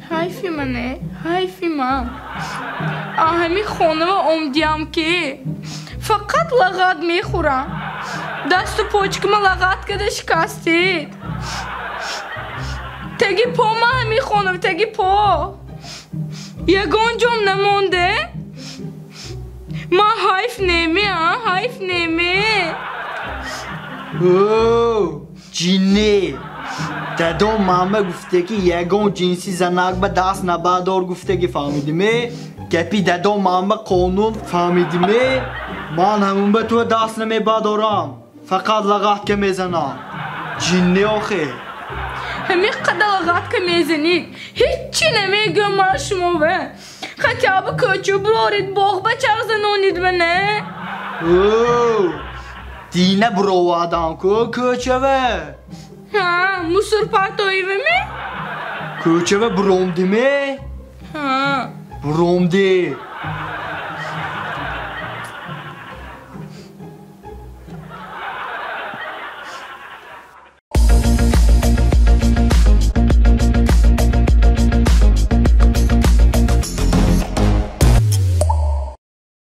Ҳайфи мане, ҳайфи ман. Ҳамин хонава омдиям, ки фақат лагат мехӯрам. Дасту почкама лагат када шикастид. Теги по ма ҳамин хонава, теги по. Ягон ҷом намонде. Ма ҳайф неми, а? Ҳайф неми. Ҷинне! Дадом мама гуфте, ки ягон ҷинси занак ба даст набардор гуфтаги, фаҳмидиме? Гапи дадом мама қонун, фаҳмидиме? Ман ҳамун ба ту даст намебардорам. Фақат лагатка мезанам. Ҷинне охе. Ҳамин қадар лагатка мезанид. Ҳеччи намегӯям ман шумо ва. Хотя бы кӯча бурорид, боғ ба чарх занонид ва не? Дина буровадам ку кӯчава. Ҳа, мусор партоивами? Кӯчава буромдиме? Ҳа. Буромди.